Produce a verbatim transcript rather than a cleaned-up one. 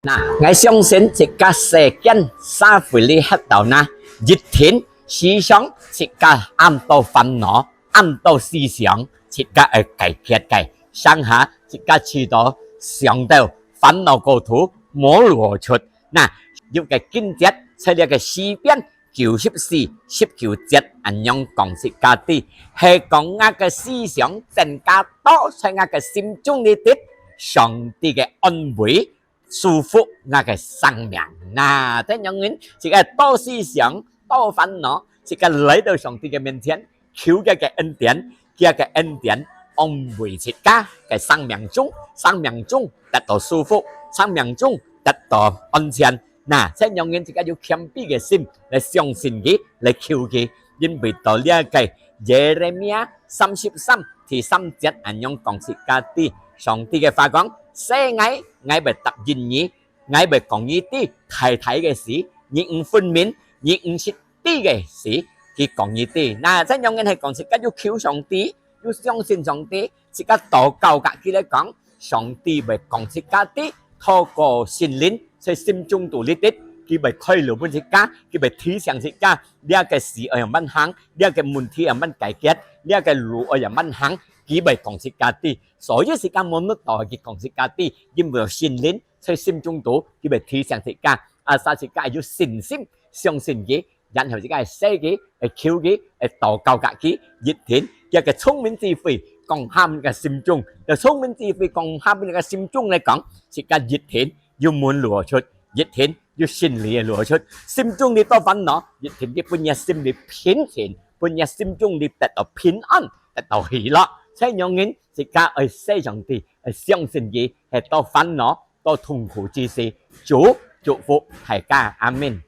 那，𠊎相信自家世間社會裡歇到那，一定時常自家暗到煩惱，暗到思想，自家愛解決个。上下自家試著想到煩惱過頭，無路好出。那，有个經節在這个詩篇九十四十九節恁樣講自家知，係講𠊎个思想增加多，在𠊎个心中裡底，上帝个安慰 舒服𠊎个生命。那，恁樣人，自家多思想，多煩惱，自家來到上帝个面前，求佢个恩典，佢个恩典安慰自家个生命中，生命中得到舒服，生命中得到安全。那，恁樣人自家有謙卑个心來相信佢，來求佢，因為到這个耶利米亞三十三第三節恁樣講自家知，上帝个話講：「細𠊎，𠊎會答應你，𠊎會講你知大大个事，你毋分明，你毋識知个事，佢講你知。」那，恁樣人係講自家有求上帝，有相信上帝，自家禱告甲佢來講，上帝會講自家知，透過聖靈在心中肚裡底，佢會開路分自家，佢會提醒自家，這个事愛仰般行，這个問題愛仰般解決，這个路愛仰般行，佢會講自家知。所以自家無法度佢講自家知，因為有聖靈在心中肚，佢會提醒自家。啊，所以自家有信心，相信佢，然後自家會細佢，會求佢，會禱告甲佢，一定佢个聰明智慧降下你个心中，个聰明智慧降下你个心中來講，自家一定有門路好出，一定有勝利个路好出。心中裡多煩惱，一定佢分你心裡平靜，分你心中裡得到平安，得到喜樂。恁樣人自家愛細上帝，愛相信佢，係多煩惱、多痛苦之時，主祝福大家，阿們。